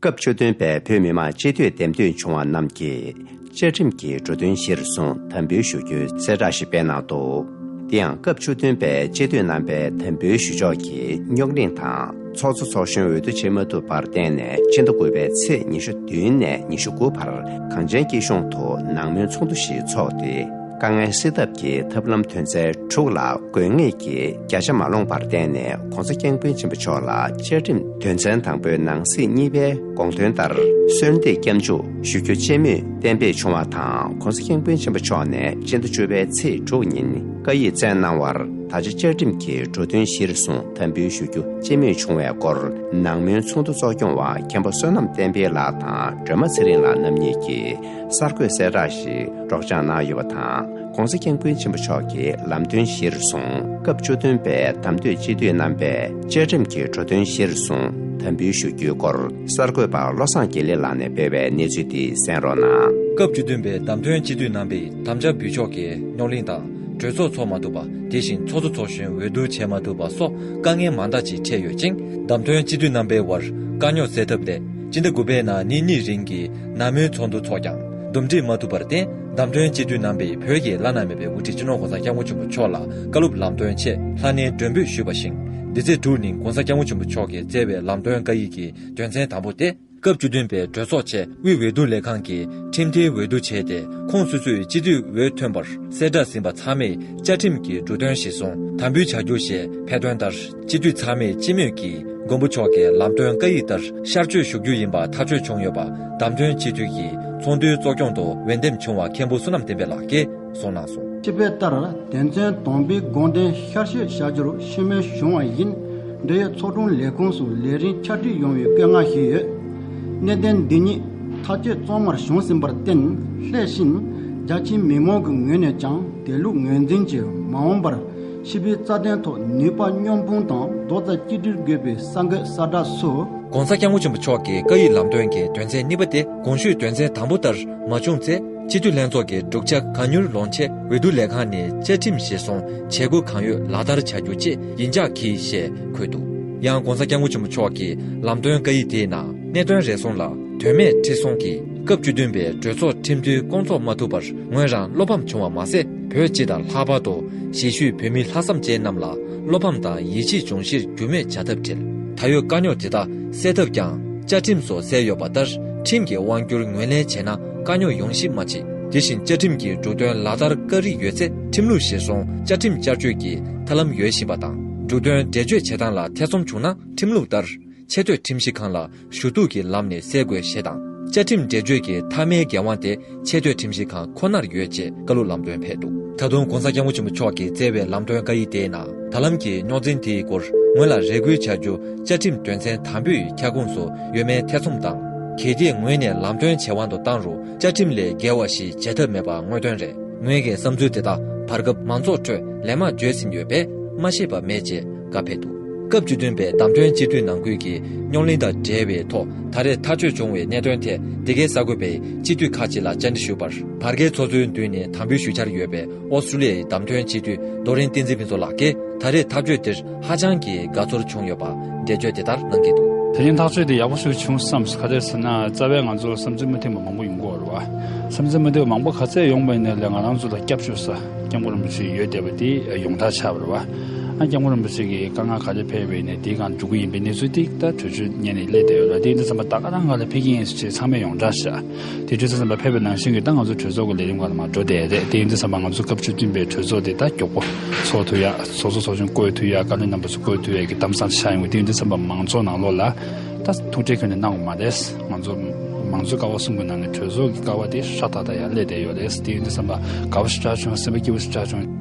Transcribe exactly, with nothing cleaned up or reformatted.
སྐབས་བཅུ་བདུན་པའི་བོད་མི་མང་སྤྱི་འཐུས་འདེམས་ཐོན་བྱུང་བ་རྣམས་ཀྱིས་བཅའ་ཁྲིམས་ཀྱི་འགྲོ་དོན་གཞིར་བཟུང་དམ་འབུལ་ཞུ་རྒྱུའི་གསལ་བསྒྲགས་ཤིག་སྤེལ་གནང་འདུག་དེ་ཡང་སྐབས་བཅུ་བདུན་པའི་སྤྱི་འཐུས་རྣམ་པའི་དམ་འབུལ་ཞུ་ཕྱོགས་ཀྱི་རྙོག་གླེང་དང་། ཚོགས་གཙོ་ཚོགས་གཞོན་འོས་བསྡུ་བྱེད་མ་ཐུབ་པར་བརྟེན་ནས། ཕྱི་ཟླ་དགུ་པའི་ཚེས་ཉི་ཤུ་བདུན་ནས་ཉི་ཤུ་དགུ་བར་གངས་ཅན་སྐྱིད་གཤོངས་དུ་ནང་མོལ་ཚོགས་འདུ་ཞིག་འཚོགས་ཏེ། དཀའ་ངལ་སེལ་ཐབས་ཀྱི་ཐབས་ལམ་དོན་ཚན་དྲུག་ལ་དགོས་ངེས་ཀྱི་བརྒྱ་ཆ་མ་ལོངས་པར་བརྟེན་ནས། ྋགོང་ས་ྋསྐྱབས་མགོན་ཆེན་པོ་མཆོག་ལ་བཅའ་ཁྲིམས་དོན་ཚན་དང་པོའི་ནང་གསེས་གཉིས་པའི་དགོངས་དོན་ལྟར་གསོལ་འདེབས་སྐྱབས་འཇུག་ཞུ་རྒྱུ་ཅེས་མོས་གཏན་འབེབས་བྱུང་བ་དང་། ྋགོང་ས་ྋསྐྱབས་མགོན་ཆེན་པོ་མཆོག་ནས་སྤྱི་ཟླ་བཅུ་པའི་ཚེས་དྲུག་ཉིན་བཀའ་ཡིག་བསྩལ་གནང་བར། ད་ཆ་བཅའ་ཁྲིམས་ཀྱི་འགྲོ་དོན་གཞིར་བཟུང་དམ་འབུལ་ཞུ་རྒྱུ་ཅེས་མོས་བྱུང་བའི་སྐོར། ནང་མོལ་ཚོགས་འདུ་གཙོ་སྐྱོང་བ་མཁན་པོ་བསོད་ནམས་བསྟན་འཕེལ་ལགས་དང་སྒྲོལ་མ་ཚེ་རིང་ལགས་རྣམ་གཉིས་ཀྱིས་གསར་འགོད་གསལ་བསྒྲགས་ཤིག་སྒྲོག་སྦྱང་གནང་ཡོད་པ་དང་། ྋགོང་ས་ྋསྐྱབས་མགོན་ཆེན་པོ་མཆོག་གི་ལམ་སྟོན་གཞིར་བཟུང་སྐབས་བཅུ་བདུན་པའི་བདམས་ཐོན་སྤྱི་འཐུས་རྣམ་པས་བཅའ་ཁྲིམས་ཀྱི་འགྲོ་དོན་གཞིར་བཟུང་དམ་འབུལ་ཞུ་རྒྱུའི་སྐོར། གསར་འགོད་པ་བློ་བཟང་དགེ་ལེགས་ལགས་ནས་སྤེལ་བའི་གནས་ཚུལ་འདི་གསན་རོགས་གནང་། སྐབས་བཅུ་བདུན་པའི་བདམས་ཐོན་སྤྱི་འཐུས་རྣམ་པས་དམ་བཅའ་འབུལ་ཕྱོགས་ཀྱི་རྙོག་གླེང་དང་། གྲོས་ཚོགས་འཚོགས་མ་ཐུབ་པ། དེ་བཞིན་ཚོགས་གཙོ་ཚོགས་གཞོན་འོས་བསྡུ་བྱེད་མ་ཐུབ་པ་སོགས་དཀའ་ངལ་མང་དག་ཅིག་འཕྲད་ཡོད་ཅིང་། བདམས་ཐོན་སྤྱི་འཐུས་རྣམ་པའི་དབར་དཀའ་རྙོག་སེལ་ཐབས་ལས། སྤྱི་ཟླ་དགུ་པའི་ནང་ཉིན་གཉིས་རིང་གི་ནང་མོལ་ཚོགས་འདུ་འཚོགས་ཀྱང་། འདུམ་འགྲིག་མ་ཐུབ་པར་བརྟེན། བདམས་ཐོན་སྤྱི་འཐུས་རྣམ་པས་བོད་ཀྱི་བླ་ན་མེད་པའི་དབུ་ཁྲིད་སྤྱི་ནོར་ྋགོང་ས་ྋསྐྱབས་མགོན་ཆེན་པོ་མཆོག་ལ་བཀའ་སློབ་ལམ་སྟོན་ཆེད་ལྷ་ནས་མགྲོན་འབོད་ཞུས་པ་བཞིན། འདི་ཚེས་དྲུག་ཉིན་ྋགོང་ས་ྋསྐྱབས་མགོན་ཆེན་པོ་མཆོག་གིས་བསྩལ་བའི་ལམ་སྟོན་བཀའ་ཡིག་གི་དོན་ཚན་དང་པོ་དེ། སྐབས་བཅུ་བདུན་པའི་གྲོས་ཚོགས་ཆེད་དབུས་འོས་བསྡུ་ལས་ཁང་གིས་ཁྲིམས་མཐུན་འོས་བསྡུ་བྱས་ཏེ། ཁོངས་སོ་སོའི་སྤྱི་འཐུས་འོས་ཐོན་པར་གསལ་བསྒྲགས་ཟིན་པ་ཚང་མས་བཅའ་ཁྲིམས་ཀྱི་འགྲོ་དོན་གཞིར་བཟུང་དམ་འབུལ་བྱ་རྒྱུ་ཞེས་ཕེབས་དོན་ལྟར། སྤྱི་འཐུས་ཚང་མས་སྤྱི་མོས་ཀྱིས་མགོན་པོ་མཆོག་གི་ལམ་སྟོན་བཀའ་ཡིག་ལྟར་ཤར་བསྐྱོད་ཞུ་རྒྱུ་ཡིན་པ་ཐག་གཅོད་བྱུང་ཡོད་པ། བདམས་ཐོན་སྤྱི་འཐུས་ཀྱི་ཚོགས་འདུའི་གཙོ་སྐྱོང་དུ་འོས་འདེམས་བྱུང་བ་མཁན་པོ་བསོད་ནམས་བསྟན་འཕེལ་ལགས་ཀྱིས་གསུངས་གནང་སོང་། སྤྱི་པའི་ལྟར། དོན་ཚན་དང་པོའི་དགོངས་དོན་ཤར་བསྐྱོད་བྱ་རྒྱུར་ཤུགས་སྣོན་བྱུང་བ་ཡིན། འབྲེལ་ཡོད་ཚོགས་དྲུང་ལས་ཁུངས་སུ་ལས་རིམ་ཕྱག་བྲིས་ཡོང་བའི་བཀོད་མངགས་ཞུས་ཡོད། གནད་དོན་འདི་ཉིད་ཐག་གཅོད་གཙང་མར་བྱུང་ཟིན་པར་བརྟེན། ལྷག་བཞིན་རྒྱ་ཆེའི་མི་མང་གི་ངོས་ནས་ཀྱང་དེ་ལུགས་ངོས་འཛིན་གྱིས་མ་འོངས་པར་སྤྱི་པའི་རྩ་དོན་ཐོག་ནུས་པ་མཉམ་སྤུངས་དང་རྡོག་རྩ་གཅིག་སྒྲིལ་དགོས་པའི་གསར་འགོད་གསལ་བསྒྲགས་སུ། ྋགོང་ས་ྋསྐྱབས་མགོན་ཆེན་པོ་མཆོག་གི་བཀའ་ཡིག་ལམ་སྟོན་གྱི་དོན་ཚན་གཉིས་པ་དེ་གོང་ཞུས་དོན་ཚན་དང་པོ་ལྟར་མ་བྱུང་ཚེ། སྤྱི་འཐུས་ལྷན་ཚོགས་ཀྱི་བསྒྲུབ་བྱ་གང་མྱུར་ལོངས་ཆེད་འོས་བསྡུ་ལས་ཁང་ནས་བཅའ་ཁྲིམས་གཞིར་བཟུང་བྱེད་སྒོ་གང་ཡོད་ལག་བསྟར་བྱ་རྒྱུ་བཅས་ཡིད་འཇགས་གྱིས་ཞེས་འཁོད་འདུག་ཡང་ྋགོང་ས་ྋསྐྱབས་མགོན་ཆེན་པོ་མཆོག་གིས་ལམ་སྟོན་བཀའ་ཡིག་དེའི་ནང་གནད་དོན་རེ་ཟུང་ལ་དོན་མེད་ཁྲི་སྲོང་གིས་སྐབས་བཅུ་བདུན་པའི་གྲོས་ཚོགས་ཁྲིམས་མཐུན་སྐོང་ཚོགས་མ་ཐུབ་པར་ངོས་རང་བློ་ཕམ་བྱུང་བ་མ་ཟད། བོད་སྤྱི་དང་ལྷག་པར་དུ་གཞིས་བཞུགས་བོད་མི་ལྷག་བསམ་ཅན་རྣམས་ལ་བློ་ཕམ་དང་ཡིད་ཆེས་འབྱུང་གཞིར་འགྱུར་མེད་བྱ་ཐབས་བྲལ། ད་ཡོད་དཀའ་རྙོག་དེ་དག་སེལ་ཐབས་ཀྱང་བཅའ་ཁྲིམས་སུ་གསལ་ཡོད་པ་ལྟར་ཁྲིམས་ཀྱི་དབང་སྒྱུར་ངོས་ལེན་བྱས་ན་དཀའ་རྙོག་ཡོང་གཞི་མ་མཆིས། དེ་བཞིན་བཅའ་ཁྲིམས་ཀྱི་འགྲོ་དོན་ལག་བསྟར་སྐབས་རིགས་ཡོད་ཚེ་ཁྲིམས་ལུགས་གཞིར་བཟུང་བཅའ་ཁྲིམས་བསྐྱར་བཅོས་ཀྱི་ཐབས་ལམ་ཡོད་བཞིན་པ་དང་། འགྲོ་དོན་འགྲེལ་བརྗོད་བྱེད་སྟངས་ལ་ཐེ་ཚོམ་བྱུང་ན་ཁྲིམས་ལུགས་ལྟར་ཆེས་མཐོའི་ཁྲིམས་ཞིབ་ཁང་ལ་ཞུ་གཏུག་གི་ལམ་ནས་སེལ་དགོས་ཞེས་དང་། བཅའ་ཁྲིམས་འགྲེལ་བརྗོད་ཀྱི་མཐའ་མའི་འགན་དབང་དེ་ཆེས་མཐོའི་ཁྲིམས་ཞིབ་ཁང་ཁོ་ནར་ཡོད་ཅེས་བཀའ་སློབ་ལམ་སྟོན་ཕེབས་འདུག་ད་དུང་ྋགོང་ས་ྋསྐྱབས་མགོན་ཆེན་པོ་མཆོག་གིས་བསྩལ་བའི་ལམ་སྟོན་བཀའ་ཡིག་དེའི་ནང་། ད་ལམ་གྱི་རྙོག་འཛིང་དེའི་སྐོར་ངོས་ལ་རེ་སྐུལ་བྱ་རྒྱུ་བཅའ་ཁྲིམས་དོན་ཚན་དང་པོའི་ཁྱབ་ཁོངས་སུ་ཡོད་མེད་ཐེ་ཚོམ་དང་། གལ་ཏེ་ངོས་ནས་ལམ་སྟོན་བྱེད་དབང་དུ་བཏང་རུང་བཅའ་ཁྲིམས་ལས་འགལ་བ་ཞིག་བྱེད་ཐབས་མེད་པ་དངོས་དོན་རེད། ངོས་ཀྱི་བསམ་ཚུལ་དེ་དག་བར་སྐབས་མང་ཚོགས་ཁྲོད་ལན་མང་བརྗོད་ཟིན་ཡོད་པས་མ་ཤེས་པ་མེད་ཅེས་བཀའ་ཕེབས་འདུག་སྐབས་བཅུ་བདུན་པའི་བདམས་ཐོན་སྤྱི་འཐུས་ནང་ཁུལ་གྱི་རྙོག་གླེང་དང་འབྲེལ་བའི་ཐོག་ད་རེས་ཐག་གཅོད་བྱུང་བའི་གནད་དོན་ཐད་འདི་གའི་གསར་འགོད་པས་སྤྱི་འཐུས་ཁག་ཅིག་ལ་བཅར་འདྲི་ཞུས་པར། བར་བརྒལ་ཚོགས་གཙོའི་མདུན་ནས་དམ་འབུལ་ཞུ་འཆར་ཡོད་པའི་ཨོ་སི་ཀྲུ་ལི་ཡའི་བདམས་ཐོན་སྤྱི་འཐུས་རྡོ་རིང་བསྟན་འཛིན་ཕུན་ཚོགས་ལགས་ཀྱིས། ད་རེས་ཐག་གཅོད་འདིར་ཧ་ཅང་གི་དགའ་ཚོར་བྱུང་ཡོད་པ་འགྲེལ་བརྗོད་དེ་ལྟར་གནང་གི་འདུག་ད་ཐེངས་ཐག་གཅོད་དེ་ཡག་པོ་ཞིག་བྱུང་བསམ། ག་རེ་ཟེར་ན་རྩ་བའི་ང་ཚོ་བསམ་ཚུལ་མི་མཐུན་པ་མང་པོ་ཡོང་གི་ཡོད་རེད་བ། བསམ་ཚུལ་མི་མཐུན་པ་མང་པོ་ག་ཚད་ཡོང་བ་ཡིན་ནའི་ལས་ང་རང་ཚོ་ལ་སྐྱབས་བཅོལ་ས་སྐྱབས་མགོན་རིན་པོ་ཆེ་ཡོད་བསྡད་པ་དེ་ཡོངས་གྲགས་ཆགས་པ་རེད་བ། ཨ་སྐྱབས་མགོན་རིན་པོ་ཆེ་གིས་དཀའ་ངལ་ག་རེ་ཕེབས་པ་ཡིན་ནའི་དེའི་སྒང་འཇུག་གི་ཡིན་པའི་གནས་ཚུལ་དེ་ད་གྲོས་ཆོད་སྙན་ནས་སླེབས་བསྡད་ཡོད་རེད། དེ་ཡིན་དུས་ཙམ་པ་ད་ག་རང་ག་ལ་ཕེབས་ཀྱི་ཡིན་ཞེས་ཚང་མས་ཡོངས་གྲགས་བྱས། དེ་དུས་ཙམ་པ་ཕེབས་པ་ནང་བཞིན་གྱི་ད་ང་ཚོ་གྲོས་ཚོགས་ཀྱི་ལས་རིམ་སྒང་ལ་མར་འགྲོ་བསྡད་རེད། དེ་ཡིན་དུས་ཙམ་པ་ང་ཚོ་སྐབས་བཅུ་བདུན་པའི་གྲོས་ཚོགས་དེ་ད་མགྱོགས་པོ་ཚོགས་ཐུབ་ཡ། ཚོགས་གཙོ་ཚོགས་གཞོན་བསྐོ་ཐུབ་ཡ། བཀའ་བློན་རྣམ་པ་ཚོ་བསྐོ་ཐུབ་ཡ་གི་གཏམ་བཟང་ཆགས་ཡོང་གི། དེ་ཡིན་དུས་ཙམ་པ་མང་ཚོགས་ནང་ལོགས་ལ་ད་ཐུགས་ཁྲལ་ཁྱོན་ནས་གནང་དགོས་མ་རེད། ང་ཚོ་མང་གཙོའི་ཀ་བ་གསུམ་གྱི་ནང་ནས་གྲོས་ཚོགས་ཀྱི་ཀ་བ་དེ་ཧྲ་ཏག་ཏག་ཡར་སླེབས་བསྡད་ཡོད་རེད། དེ་ཡིན་དུས་ཙམ་པ་དགའ་པོ་ཞེ་དྲག་བྱུང་། སེམས་པ་སྐྱིད་པོ་ཞེ་དྲག་བྱུང་།